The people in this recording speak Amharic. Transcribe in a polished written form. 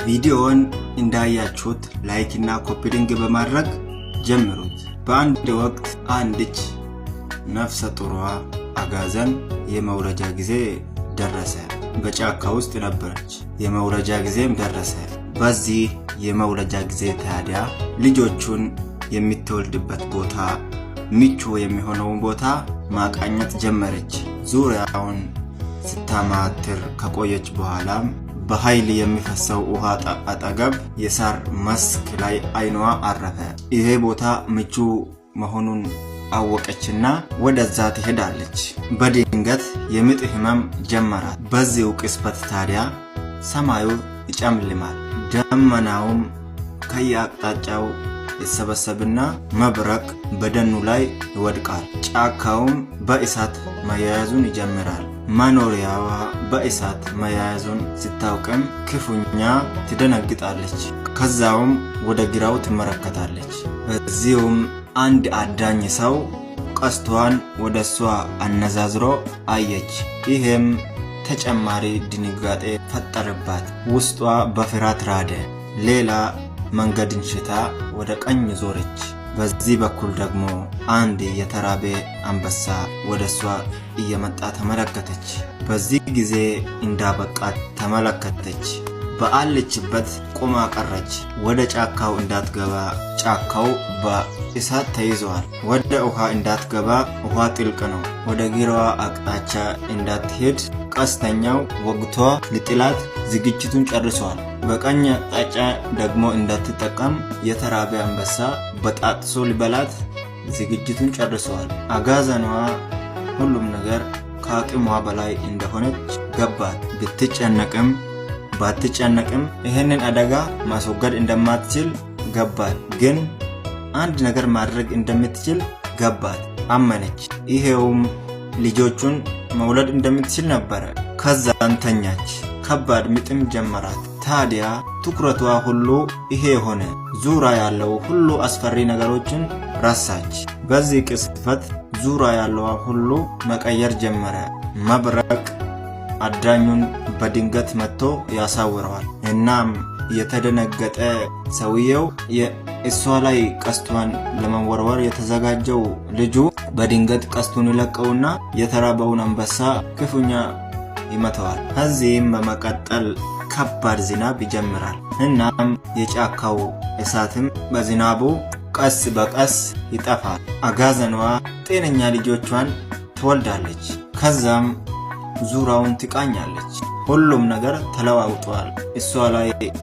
ቪዲዮውን እንዳያችሁት like እና copy link በማድረግ ጀምሩት። በአንድ ወቅት አንድች ነፍሰ ጡሯ አጋዘን የመውለጃ ጊዜ ደረሰ። በጫካ ውስጥ ነበረች። የመውለጃ ጊዜም ደረሰ። በዚህ የመውለጃ ጊዜ ታዲያ ልጆቹን የምትወልድበት ቦታ ምቹ የሚሆነውን ቦታ ማቃኘት ጀመረች። ዙሪያውን ስታማትር ከቆየች በኋላም በኃይል የሚፈሰው ውሃ አጠገብ የሳር መስክ ላይ አይኗ አረፈ። ይሄ ቦታ ምቹ መሆኑን አወቀችና ወደዛ ትሄዳለች። በድንገት የምጥ ህመም ጀመራት። በዚሁ ቅጽበት ታዲያ ሰማዩ ይጨልማል፣ ደመናውም ከየአቅጣጫው ይሰበሰብና መብረቅ በደኑ ላይ ይወድቃል። ጫካውም በእሳት መያያዙን ይጀምራል። መኖሪያዋ በእሳት መያያዙን ስታውቅም ክፉኛ ትደነግጣለች። ከዛውም ወደ ግራው ትመለከታለች። በዚሁም አንድ አዳኝ ሰው ቀስቷን ወደ እሷ አነዛዝሮ አየች። ይሄም ተጨማሪ ድንጋጤ ፈጠረባት። ውስጧ በፍርሃት ራደ። ሌላ መንገድን ሽታ ወደ ቀኝ ዞረች። በዚህ በኩል ደግሞ አንድ የተራበ አንበሳ ወደ እሷ እየመጣ ተመለከተች። በዚህ ጊዜ እንዳበቃት ተመለከተች። በአለችበት ቆማ ቀረች። ወደ ጫካው እንዳትገባ ጫካው በእሳት ተይዘዋል። ወደ ውሃ እንዳትገባ ውሃ ጥልቅ ነው። ወደ ግራዋ አቅጣጫ እንዳትሄድ ቀስተኛው ወግቷ ሊጥላት ዝግጅቱን ጨርሷል። በቀኝ አቅጣጫ ደግሞ እንዳትጠቀም የተራበ አንበሳ በጣጥሶ ሊበላት ዝግጅቱን ጨርሰዋል። አጋዘኗ ሁሉም ነገር ከአቅሟ በላይ እንደሆነች ገባት። ብትጨነቅም ባትጨነቅም ይህንን አደጋ ማስወገድ እንደማትችል ገባት። ግን አንድ ነገር ማድረግ እንደምትችል ገባት፣ አመነች። ይሄውም ልጆቹን መውለድ እንደምትችል ነበረ። ከዛን ተኛች። ከባድ ምጥም ጀመራት። ታዲያ ትኩረቷ ሁሉ ይሄ ሆነ። ዙራ ያለው ሁሉ አስፈሪ ነገሮችን ረሳች። በዚህ ቅጽበት ዙራ ያለው ሁሉ መቀየር ጀመረ። መብረቅ አዳኙን በድንገት መጥቶ ያሳውረዋል። እናም የተደነገጠ ሰውየው እሷ ላይ ቀስቷን ለመወርወር የተዘጋጀው ልጁ በድንገት ቀስቱን ይለቀውና የተራበውን አንበሳ ክፉኛ ይመተዋል። ከዚህም በመቀጠል ከባድ ዝናብ ይጀምራል። እናም የጫካው እሳትም በዝናቡ ቀስ በቀስ ይጠፋል። አጋዘኗ ጤነኛ ልጆቿን ትወልዳለች። ከዛም ዙሪያውን ትቃኛለች። ሁሉም ነገር ተለዋውጧል። እሷ ላይ